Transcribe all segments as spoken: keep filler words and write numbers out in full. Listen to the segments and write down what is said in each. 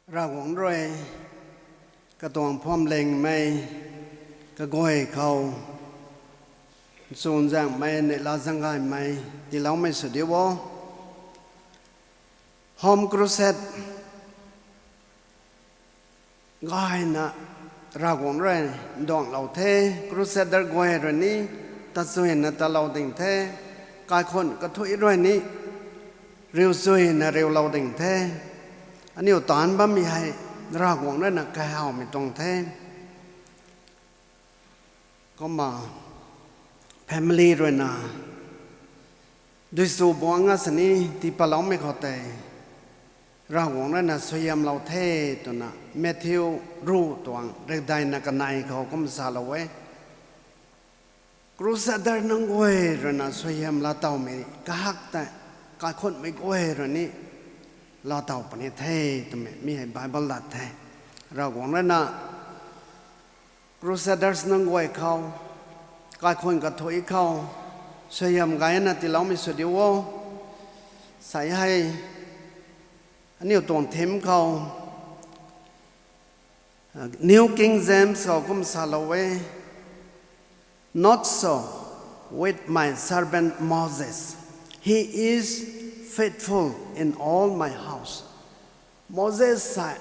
Ravguangc rui katuang phuamlingmei kaguay khou nchunzaenghmei neihla zaeng gaymei tiiloumei sw diu o. Home crusade gayna Ravguangc rui nduanglou the. Crusader guay rui ni tachuina talou ding the. Kaikhunh kathuic rui ni riuchuina riulou ding the. Aniu taanc bammei hei Ravguangc ruina kahawmei tuang the. Kumna family ruina duisu buang a sini tii patloumei khou tei Ravguangc ruina suaihiamlou the twna Matthew ruh tuang rekdeina kanei khou kum salou e. Crusader nunc guay ruina suaihiam laatowmei kahak tei kaikhunhmei guay rui ni laatow puni the twmei mi hei Bible lat the. Ravguangc ruina Crusaders nunc guay khou, kaikhunc kathuic khou suaihiam gayna tiiloumei sw diu o. Sei hei aniu tuang theme khou New King James khou kum salou e, Not so with my servant Moses. He is faithful in all my house. Moses hei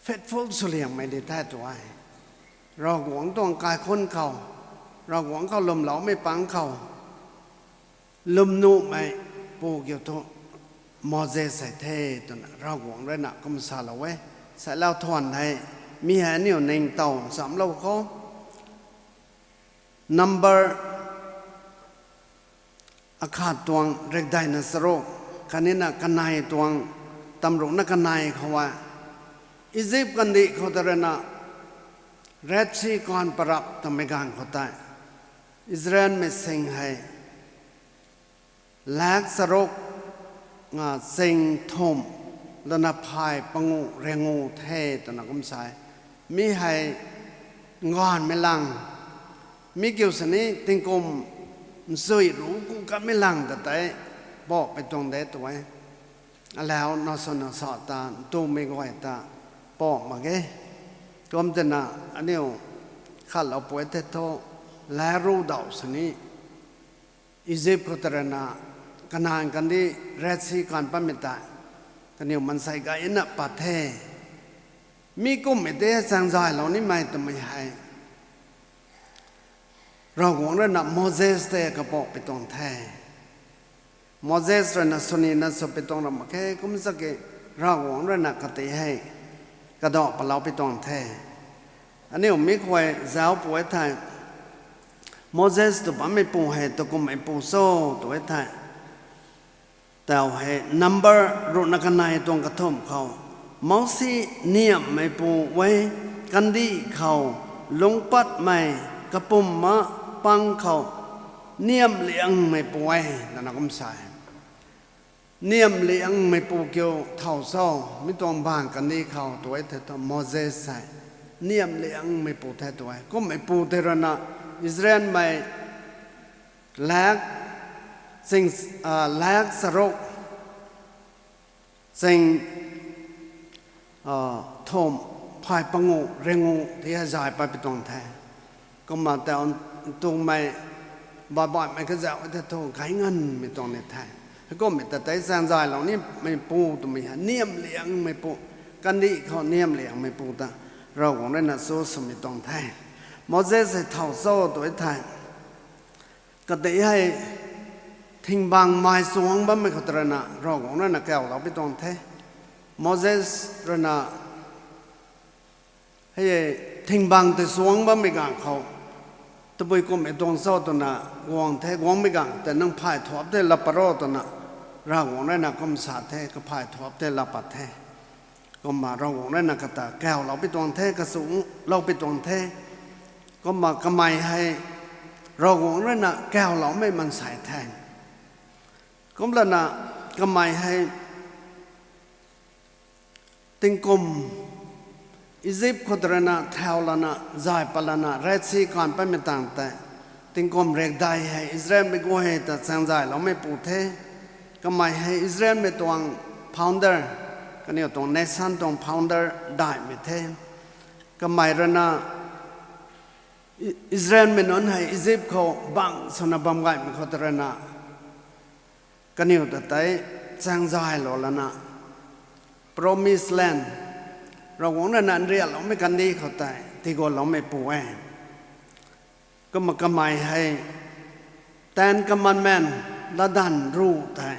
faithful swliangmei di the tu e. Ravguangc tuang kaikhunc khou, Ravguangc khou lwmloumei pang khou lwmnuhmei pu kiu thu Moses hei the twna Ravguangc ruina kum salou e. Seilou thuan hei mi hei aniu ningtow nchamlou khou Number akhat tuang rekdeina charuk khatnina kanei tuang tamrukna kanei khou e. Egypt kandih khou ta ruina Red Sea kan parap tamei ganv khou tei Israelmei sing hei lak charuk nga ching thumh lana phay panguh rianguh the twna kum sa e. Mi hei nganvmei lang, mi kiu sini tingkum nchui ruc ku katmei lang ta tei bauhpui tuang de tu e. Alau na sw na sa ta ntumei guay ta bauh mak ge. Kum twna aniu khatlou pui the thu, lak ruc dauh sini Egypt khou ta ruina Kanan kandih Red Sea kan patmei tei kaniw mansei gayna pat the. Mi kumhmei tei chaengzaylou nimei twmei hei Ravguangc ruina Moses tei kabauhpui tuang the. Moses ruina swnina swpui tuang ra mak khe, kum sa ki Ravguangc ruina kata hei kadauh paloupui tuang the. Aniu mi khuay zauc pui thei, Moses tw bammeipu hei tu kummeipu cho tw e thei, tau hei Number ruhna kanei tuang kathumh khou, Mousi niamhmeipu e, kandih khou lungc patmei kapumna pang khou niamhliangmeipu e, nana kum sa e. Niamhliangmeipu kiu thow cho, mi tuang bang kandih khou tu e thei thu Moses hei niamhliangmeipu the tu e. Kummeipu tei ruina Israelmei lak, ching, ah, lak charuk, ching, ah, thumh phay panguh rianguh ti hei zay patpui tuang the. Kumna tau ntumei, baihbaihmei kazauh e thei thu gay nganvmei tuang ni the. Heikummei ta tei chaengzaylou nimeipu twmei hei niamhliangmeipu, kandih khou niamhliangmeipu ta Ravguangc ruina chu swmei tuang the. Moses hei thow cho tu e thei, kata hei thingbang mei chuang bammei khou ta ruina Ravguangc ruina kauloupui tuang the. Moses ruina hei thingbang tei chuang bammei ganv khou, tabui kummei tuang cho twna guang the, guangmei ganv tei nang phay thuap tei laa pat ro twna Ravguangc ruina kum sa the, kaphay thuap tei laa pat the. Kumna Ravguangc ruina kata kauloupui tuang the, kachuloupui tuang the. Kumna kamei hei Ravguangc ruina kauloumei mansei the. Kumlana kamei hei tingkum Egypt khou ta ruina thau lana, zay pat lana, Red Sea kan patmei tangv tei tingkum rekdei hei Israelmei guay ta chaengzayloumeipu the. Kamei hei Israelmei tuang founder, kaniw tuang nation tuang founder daihmei the. Kamei ruina I-, Israelmei nunc hei Egypt khou bang swna bam gaymei khou ta ruina kaniw ta tei chaengzaylou lana, promised land, Ravguangc ruina nriakloumei kandih khou tei tiigutloumei pu e. Kumna kamei hei Ten Commandment, latdanv ruh tei,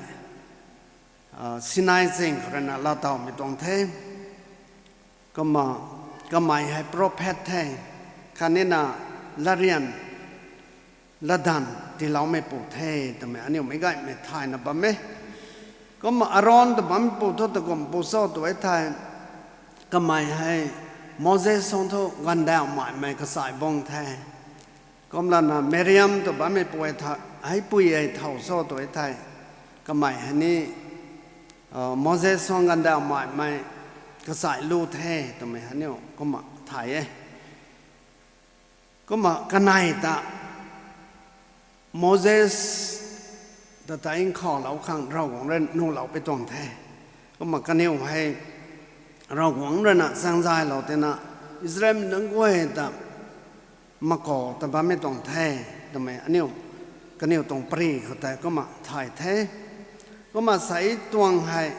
Sinai ching khou ruina laatowmei tuang the. Kumna kamei hei prophet the, khatnina latryan, latdanv tiiloumei pu the twmei aniu meic gaymei thayna bam e. Kumna Aaron tw bammei pu thu takum pu cho tw e thei, kamei hei Moses suang thu gandauhmaimei kachai bung the. Kumlana Miriam tw bammei pu e tha-, heipui e thow cho tw e thei, kamei hei ni Moses suang gandauhmaimei kachai lu the twmei aniu kumna thay e. Kumna kanei ta Moses ta tei nkhavlou khang Ravguangc rui nuhlou pi tuang the. Kumna kaniw hei Ravguangc ruina chaengzaylou tina Israelmei nunc guay ta makou ta bammei tuang the twmei aniu kaniw tuang pary khou tei kumna thay the. Kumna sei tuang hei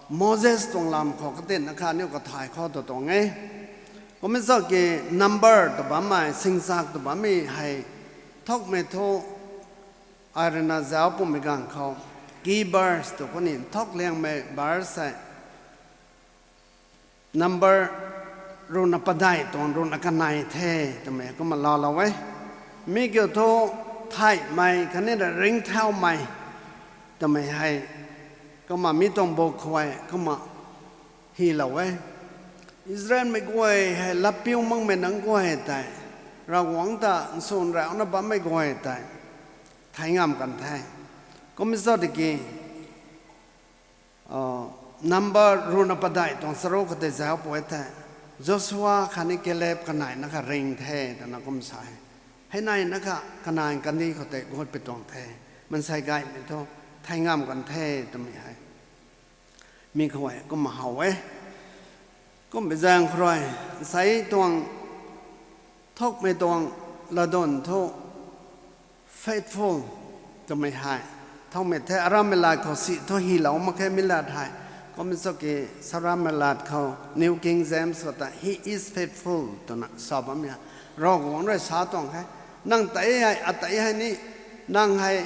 Moses tuang lam khou katinna kha aniu kathay khou tw tuang e. Kummei cho ki Number tw bammei, singchak tw bammei hei thukmei thu, ai ruina zauc pumei ganv khou, key verse tw khou ni nthuk liangmei verse hei Number ruhna padeih tuang ruhna kanei the twmei kumna laalou e. Mi kiu thu theihmei khatnina ringcthaumei twmei hei kumna mi tuang buk khou kumna hylou e. Israelmei guay hei latpiu makmei nunc guay tei, Ravguangc ta nswnrauna bammei guay tei thei ngam kan the. Kummei cho tiki Number ruhna padeih tuang charuk khou tei zauc pu e thei, Joshua khatni Caleb kaneina kha ring the twna kum sa e. Hei neina kha Kanan kandih khou tei gut pi tuang the. Maansei gaymei thu thei ngam kan the twmei hei mi khou kumna how e. Kumbi zaeng khou rui, nsei tuang thukmei tuang latdanv thu faithful twmei hei thukmei the. Arammei lat khou si thu hylou mak khe mi lat hei. Kummei cho ki Sarammei lat khou New King James khou ta he is faithful twna sa bammei hei Ravguangc rui sa tuang khe. Nang tei hei, atei hei ni, nang hei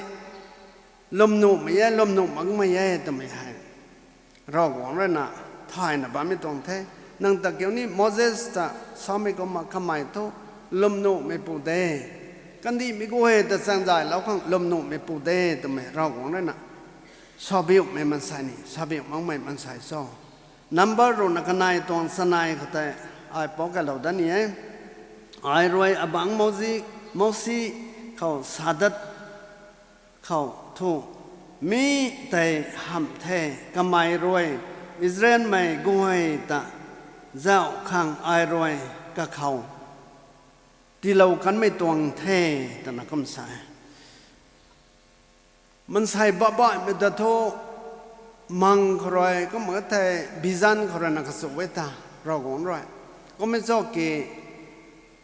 lwmnuhmei e, lwmnuh makmei e twmei hei Ravguangc ruina thayna bammei tuang the. Nang ta kiu ni Moses ta samei kumna kamei thu lwmnuhmei pu de, kandihmei guay ta chaengzaylou khang lwmnuhmei pu de twmei Ravguangc ruina sabiuhmei maansei ni, sabiuh makmei maansei cho. Number ruhna kanei tuang chanei khou tei ai pou kailou dat ni e. Ai rui abangc Mousi, Mousi khou sa dat khou thu, mi tei hamh the, kamei rui Israelmei guay ta zauc khang ai rui kakhou tiilou kanmei tuang the twna kum sa e. Maansei babaihmei ta thu mang khou rui kumna thei vision khou ruina kachu e ta, Ravguangc rui. Kummei cho ki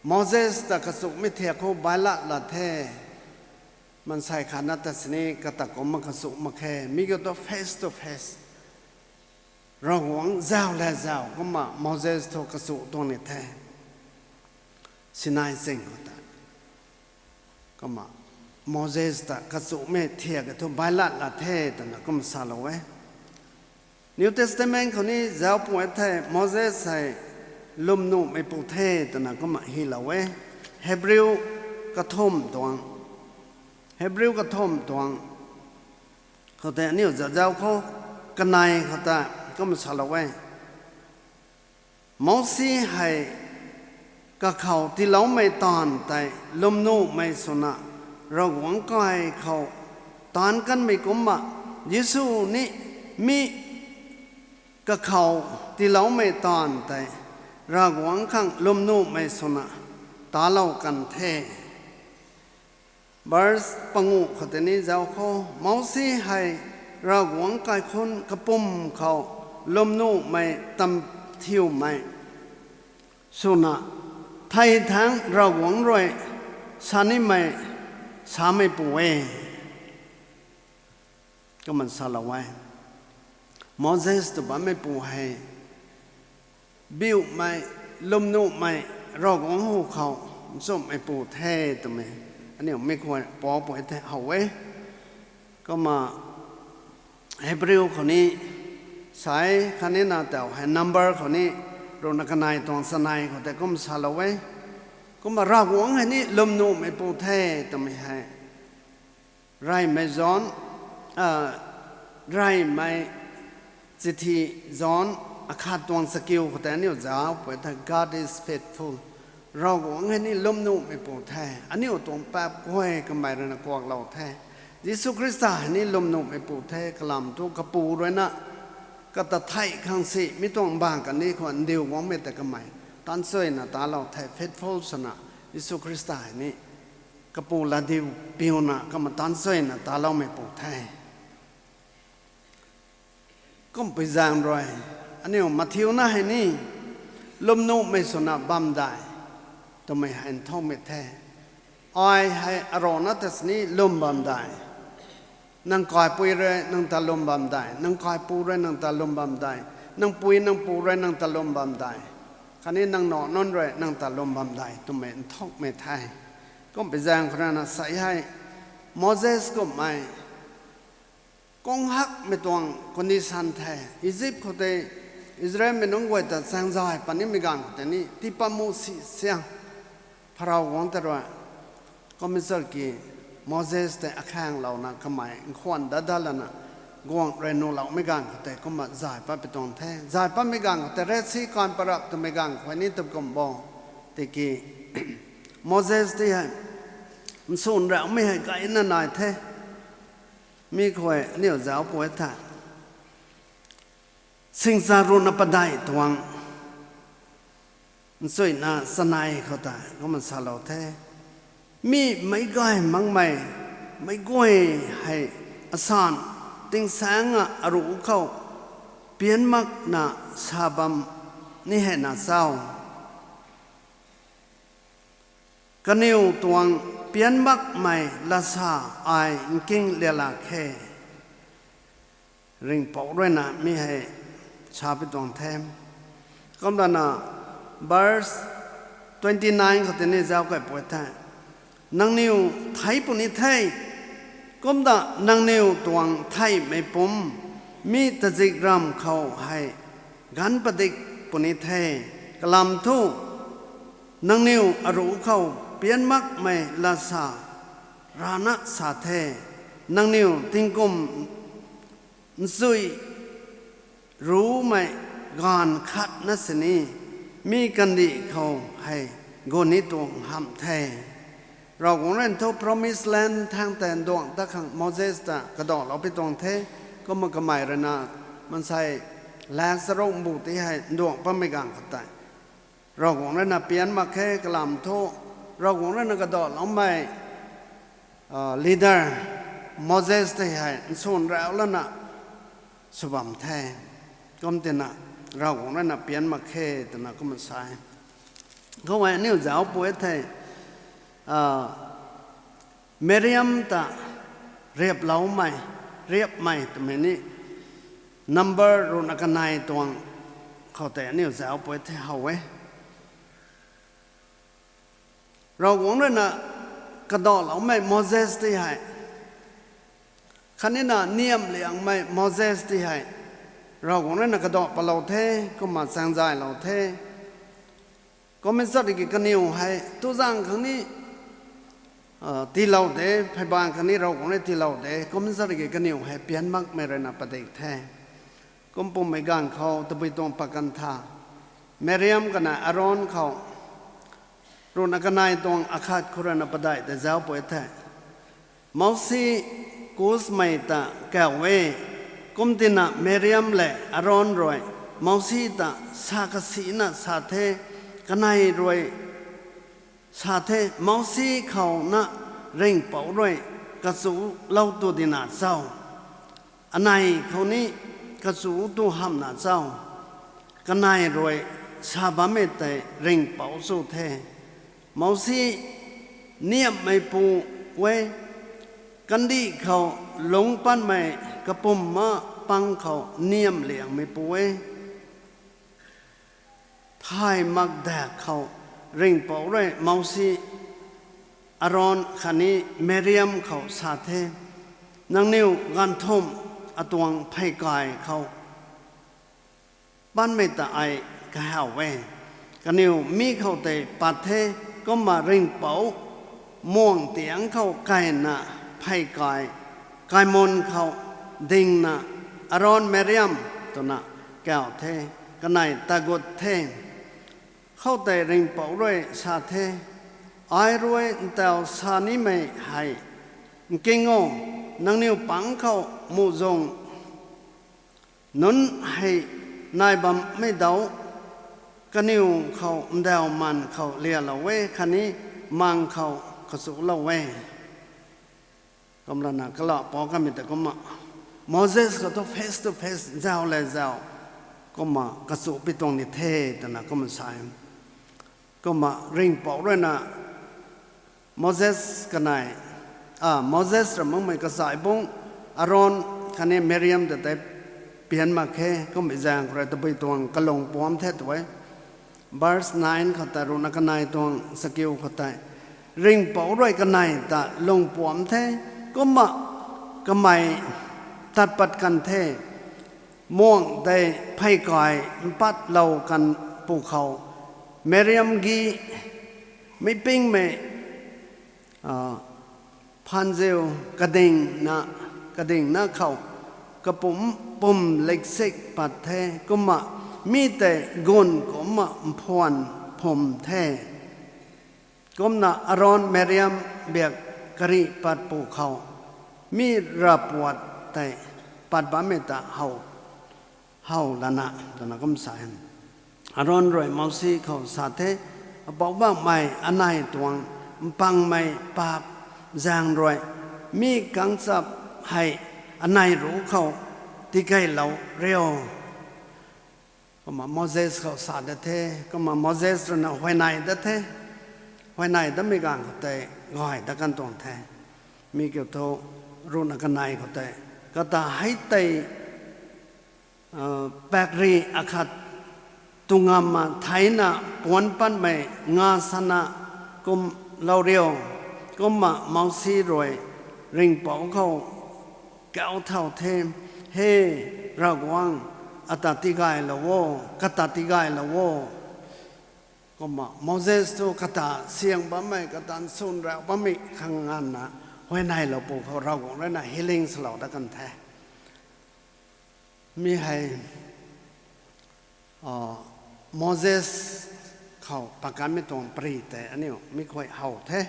Moses ta kachumei thiak khou bailat la the. Maansei khatna ta sini kata kumna kachu mak khe, mi kiu thu face to face Ravguangc zauc le zauc kumna Moses thu kachu tuang ni the. Sinai ching khou ta kumna Moses ta kachumei thiak thu bailat la the twna kumna salou e. New Testament khou ni zauc pu e thei Moses hei lwmnuhmei pu the twna kumna hylou e. Hebrew kathumh tuang, Hebrew kathumh tuang khou tei aniu zauc zauc khou kanei khou ta kumna salou e. Mousi hei kakhou tiiloumei taanv tei lwmnuhmei swna Ravguangc kai khou taanc kanmei kumna, Jisu ni mi kakhou tiiloumei taanv tei Ravguangc khang lwmnuhmei swna taanclou kan the. Verse panguh khou tei ni zauc khou, Mousi hei Ravguangc kaikhunc kapwm khou lwmnuhmei tamthiumei swna thei thangc Ravguangc rui sa nimei sameipu e. Kumna salou e. Moses tw bammeipu hei biuhmei, lwmnuhmei, Ravguangc hu khou nchumhmeipu the twmei aniu mi khou pau pui the how e. Kumna Hebrew khou ni sa e, khatni na tau hei Number khou ni ruhna kanei tuang chanei khou tei kum salou e. Kumna Ravguangc hei ni lwmnuhmeipu the twmei hei reymei John, reymei chithi John akhat tuang chakiu khou tei aniu zauc pui the, God is faithful. Ravguangc hei ni lwmnuhmeipu the, aniu tuang paap guay kamei ruina kuaklou the. Jisu Khrista hei ni lwmnuhmeipu the, kalam thu kapu ruina kata thei khang si mi tuang bang kani khou ndiu guangmei ta kamei taanchuina talou the, faithful swna Jisu Khrista hei ni kapu latdiu piuna kumna taanchuina taloumeipu the. Kumpui zaeng rui aniu mathiuna hei ni lwmnuhmei swna bam dei twmei hei nthanmei the. Ai hei arana ta sini lwm bam dei. Nang kaipui rui nang ta lwm bam dei, nang kaipu rui nang ta lwm bam dei, nang pui nang pu rui nang ta lwm bam dei, khatni nang nac nunc rui nang ta lwm bam dei twmei nthanmei the. Kumpui zaeng khou rana sa hei Moses kummei kung hakmei tuang condition the. Egypt khou tei Israelmei nunc guay ta chaengzay patnimei ganv khou tei ni tii patmu si siang, Pharaoh guangc ta rui Kumhmei zat ki Moses tei akhaenglouna kamei nkhwan dat dat lana guangc rui nuhloumei ganv khou tei kumna zay patpui tuang the. Zay patmei ganv khou tei Red Sea kan parap twmei ganv khou ni tabui kum bo. Tiki Moses tei hei nsun raumei hei gayna nai the. Mi khou aniu zauc pui the. Singcha ruhna padeih tuang nchuina chanei khou tei kumna salou the. Mi meic gay makmei, meic guay hei asan tingsaeng a aruh khou pian makna sa bam ni hei na chau? Kaniw tuang pian makmei lasa ai nking lialak khe. Ringhpouc ruina mi hei sapui tuang the. Kumlana verse twenty nine khou tei ni zauc key pui the. Nangniw thei puni the. Kumna nangniw tuang theihmei pum mi tazikramv khou hei ganv padik puni the. Kalam thu nangniw aruh khou pian makmei lasa rana sa the. Nangniw tingkum nchui rumei gaanv khatna sini mi kandih khou hei gun ni tuang hamh the. Ravguangc rui thu Promised Land thangc tei nduangc ta khang Moses ta kadalou pi tuang the. Kumna kamei ruina maansei lak charuk mbu ti hei nduangc patmei ganv khou tei Ravguangc ruina pian mak khe kalam thu, Ravguangc ruina kadaloumei leader Moses tei hei nsun rau lana sw bam the. Kumtina Ravguangc ruina pian mak khe twna kumna sa e. Khou hei aniu zauc pui the, Miriam ta riaploumei, riapmei twmei ni Number ruhna kanei tuang khou tei aniu zauc pui the how e. Ravguangc ruina kadaloumei Moses tei hei, khatnina niamliangmei Moses tei hei Ravguangc ruina kadal palou the, kumna chaengzaylou the. Kumhmei zat ki kaniw hei tuzang khang ni tiilou de, pheybaanv khang ni Ravguangc rui tiilou de. Kumhmei zat ki kaniw hei pian makmei ruina padik the. Kum pumei ganv khou tabui tuang pakan tha, Miriam kana Aaron khou ruhna kanei tuang akhat khou ruina padeih tei zauc pui the. Mousi Kusmei ta kau e. Kumtina Miriam lev Aaron rui Mousi ta sa kasina sa the, kanei rui sa the, Mousi khou na Ringhpouc rui kachulou tu dina chau? anei khou ni kachu tu hamhna chau? Kanei rui sa bammei tei ringhpouc chu the. Mousi niamhmeipu e, kandih khou lungc patmei kapumc ma pang khou niamh liangmeipu e. Thay makdak khou ringhpouc rui Mousi, Aron khatni Miriam khou sa the, Nangniw ganvthumh atuang pheykai khou patmei ta ai kahaw e. Kaniw mi khou tei pat the, kumna ringhpouc muang tiangc khou kayna pheykai kaimun khou dingna, Aron, Miriam, twna kauc the, kanei tagut the. Khoutei ringhpouc rui sa the, Ai rui ntaw sa nimei hei nking o, nangniw pang khou muhzwng nunc hei nai bammei dau, kaniw khou ndauh man khou lialou e khatni mang khou kachulou e. Kumlana kalapou kamei ta kumna, Moses khou thu face to face, zau le zau, kumna kachu pi tuang ni the twna kumna sa e. Kumna ringhpouc ruina Moses kanei, a, Moses ra makmei kazay bung, Aron khatni Miriam ta tei pian mak khe, kummei zaeng khou rui tabui tuang kalung puamc the tu e. Verse nine khou tei ruhna kanei tuang sakiu khou tei, ringhpouc rui kanei ta lung puamc the, kumna kamei tat pat kan the. Muang tei pheykai mpatlou kan pu khou, Miriam gi meipingmei, a, phanziu kadingna, kadingna khou kapumc pum liksik pat the, kumna mi tei gun kumna mphuan phum the. Kumna Aron, Miriam biak karih pat pu khou, mi ravpuat tei pat bammei ta how, how lana twna kum sa e. Aron rui Mousi khou sa the, Apoubauhmei, anei tuang mpangmei paap zaeng rui mi kangchap hei anei ruc khou tikeylou rio. Kumna Moses khou sa da the, kumna Moses ruina huayney da the, huayney datmei ganv khou tei gay dat kan tuang the. Mi kiu thu ruhna kanei khou tei, kata hei tei, a, pakri akhat tungamna theina puanc patmei nga sana kum lou rio. Kumna Mousi rui ringhpouc khou kau thau the, He Ravguangc, ata tigaylou o, kata tigaylou o. Kumna Moses thu kata siang bammei, kata nsun rau bammei khang nganvna huayneylou pu khou Ravguangc ruina healing swlou dat kan the. Mi hei, a, Moses khou pakanmei tuang pary tei aniu mi khuay how the.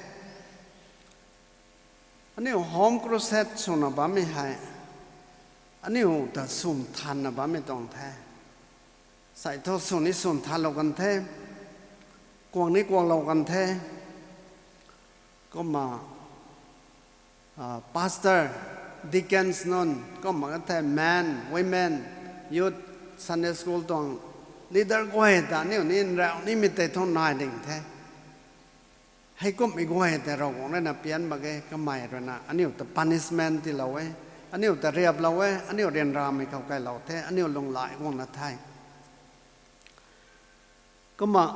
Aniu home crusade swna bammei hei, aniu ta swn thanna bammei tuang the. Sai thu swn ni swn thanlou kan the, kuang ni kuanglou kan the. Kumna, a, pastor, deacons nunc, kumna kan the men, women, youth, Sunday school tuang leader guay ta aniu ni nrau nimei tei thu nai ding the. Heikumhmei guay tei Ravguangc ruina pian mak ge, kamei ruina aniu ta punishment tiilou e, aniu ta riaplou e, aniu ryanramei khou kailou the, aniu lunghlaic guangna the. Kumna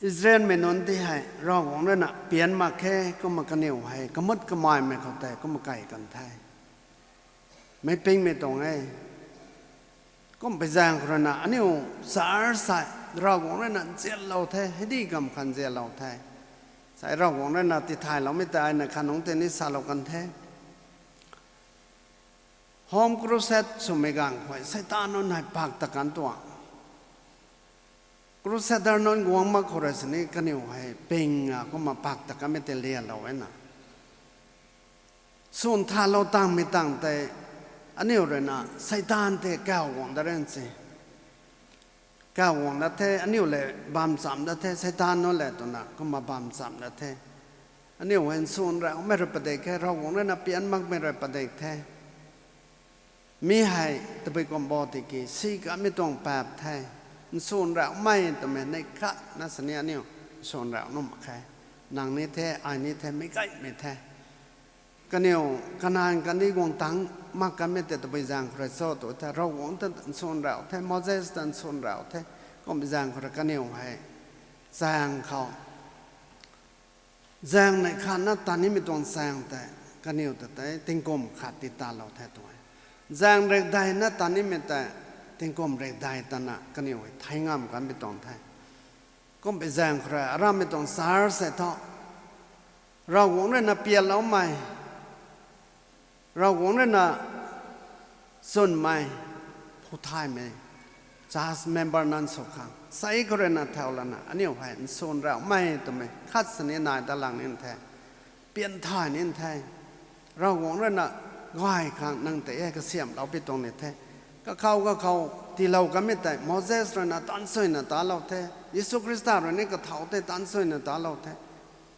Israelmei nunc ti hei Ravguangc ruina pian mak khe, kumna kaniw hei kamut kameimei khou tei kumna kai kan the. Meicpingmei tuang e. Kumna pui zaeng khou ruina aniu church sai Ravguangc ruina nzianlou the, heidi kam khan nzianlou the. Sai Ravguangc ruina tithayloumei tei aina khanungc tei ni salou kan the. Home crusade swmei ganv khou Seitaan nunc hei pak ta kan tuang. Crusader nunc guang mak khou rui sini kaniw hei ping a kumna pak ta kanmei tei lialou e na. Swn thalou tangmei tang tei aniu ruina Seitaan tei kaw guang dat ran se. Kaw guang dat the, aniu lev bam cham dat the, Seitaan nunc lev twna kumna bam cham dat the. Aniu hei swn raumei rui padik khe, Ravguangc ruina pian makmei rui padik the. Mi hei tabui kum bo tiki si kamei tuang paap the. Nsunrauhmei twmei neih khatna sini aniu nsunrauh nuh mak khe. Nang ni the, ai ni the, meic gaymei the. Kaniw Kanan kandih guang tangc mak kanmei tei tabui zaeng khou rui cho tu the, Ravguangc ta nsunrauh the, Moses ta nsunrauh the, kum zaeng khou rui kaniw hei zaeng khou zaeng neih khatna tat nimei tuang zaeng tei kaniw ta tei tingkum khat ti talou the tu e. Zaeng rekdeina tat nimei tei tingkum rekdei tana kaniw hei thei ngam kanmei tuang the. Kumpui zaeng khou rui aramei tuang church hei thu Ravguangc rui na pianloumei, Ravguangc rui na chwnmei, phuthaymei church member nunc sw khang sei khou rui na thau lana aniu hei nsunrauhmei twmei khat sini nai dat lang nin the, pian thay nin the. Ravguangc rui na gay khang nang tei hei kasiamhlou pi tuang ni the. Kakhou kakhou tiilou kanmei tei Moses rui na taansuina talou the, Jisu Khrista rui ni kathau tei taansuina talou the,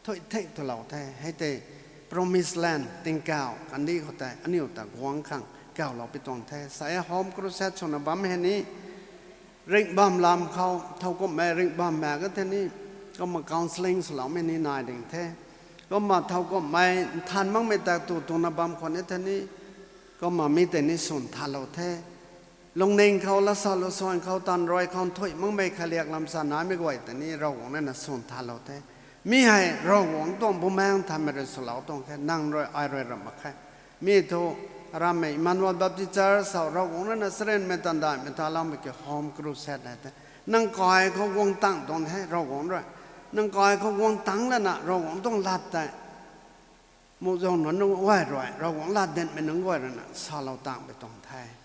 thuy thek twlou the. Hei tei promised land, tingkauh kandih khou tei aniu ta guang khang kaulou pi tuang the. Sei home crusade swna bam hei ni ringh bam lam khou thowkumhmei ringh bam mak ka the ni, kumna counselling swloumei ni nai ding the. Kumna thowkumhmei nthan makmei ta tu tuna bam khwan e the ni, kumna mi tei ni swn thalou the. Lungning khou, lasa lusuan khou, taanv rui khou nthuih makmei khailiak lam sa naimei guay tei ni Ravguangc rui na swn thalou the. Mi hei Ravguangc tuang bumaengc thanmei rui swlou tuang khe, nang rui ai rui ram mak khe. Mi thu aramei Emmanuel Baptist Church khou Ravguangc rui na charynmei taanv daihmei taloumei ki home crusade hei the. Nang kai khou guang tang tuang the Ravguangc rui. Nang kai khou guang tang lana Ravguangc tuang lat tei muhzwng nunc nunc guay rui, Ravguangc lat dinmei nunc guay rui na salou tang pi tuang the.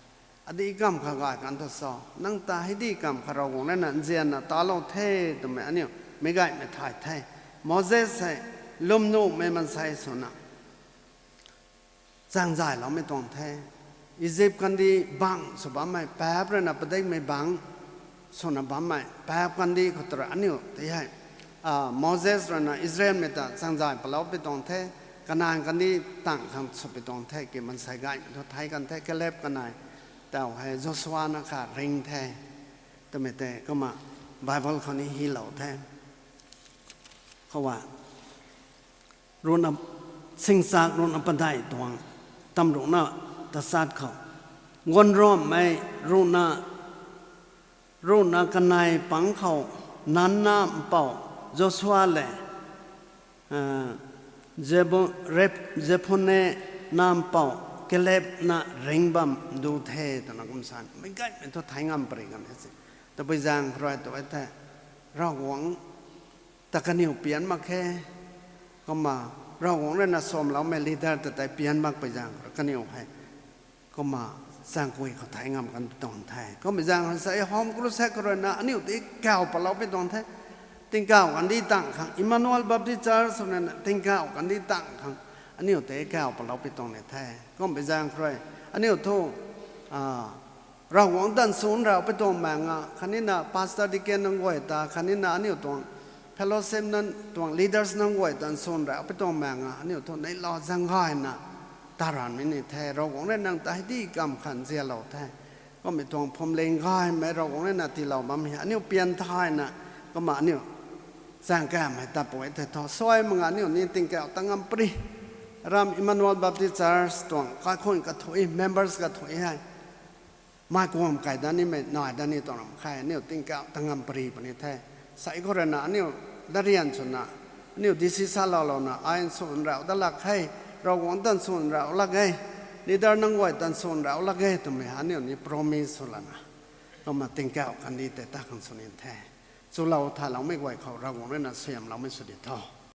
Adih kamv kha gay kan thu cho, nang ta hei dih kamv kha Ravguangc rui na nzianna talou the twmei aniu meic gaymei thay the. Moses hei lwmnuhmei maansei swna zaengzayloumei tuang the. Egypt kandih bangc sw bammei, paap rui na padikmei bangc swna bammei, paap kandih khou ta rui aniu tei hei Moses rui na Israelmei ta zaengzay palou pi tuang the, Kanan kandih tang khang sw pi tuang the, ki maansei gaymei thu thei kan the, Caleb kanei tau hei Joshua na kha ring the, twmei tei kumna Bible khou ni hylou the. Khou a, ruhna, Singchak ruhna padeih tuang, tam ruhna tachat khou, guanramei ruhna, ruhna kanei pang khou, Nun na mpouh Joshua lev, Jeph-, Jephunneh na mpouh Caleb na ring bam du the twna kum sa, meic gaymei thu thei ngam pary kan the se. Tabui zaeng khou rui tu e the, Ravguangc ta kaniw pian mak khe. Kumna Ravguangc rui na samloumei leader ta tei pian makpui zaeng khou rui kaniw hei kumna zaengkui khou thei ngam kan tuang the. Kummei zaeng khou sei home crusade khou rui na aniu tei kau palou pi tuang the. Tingkauh kandih tang khang, Emmanuel Baptist Church rui na tingkauh kandih tang khang aniu tei kau palou pi tuang ni the. Kummei zaeng khou rui aniu thu Ravguangc ta nsunrauh pi tuang maeng a, khatni na pastor, deacon nunc guay ta, khatni na aniu tuang fellowship nunc tuang leaders nunc guay ta nsunrauh pi tuang maeng a, aniu thu neilou zaeng gayna ta ranmei ni the. Ravguangc rui nang ta hei dih kamv kha nzianlou the. Kummei tuang phuamling gaymei Ravguangc rui na tiilou bam hei aniu pian thayna, kumna aniu zaeng kamv hei tat pw e the thu, suai mak nga aniu ni tingkauh ta ngam pary. Aram Emmanuel Baptist Church tuang kaikhunh kathuic, members kathuic hei mei kuam kai dat nimei nai dat ni tuang ram khe, aniu tingkauh ta ngam pary puni the. Sei khou rui na aniu darian swna, aniu decision lou louna, ai nsunrauh dat lak khe, Ravguangc ta nsunrauh lak e, leader nunc guay ta nsunrauh lak e twmei aniu ni promise sw lana, kumna tingkauh kandih tei ta khang sw nin the. Chulou thayloumei guay khou Ravguangc rui na suaihiamloumei sw di tho.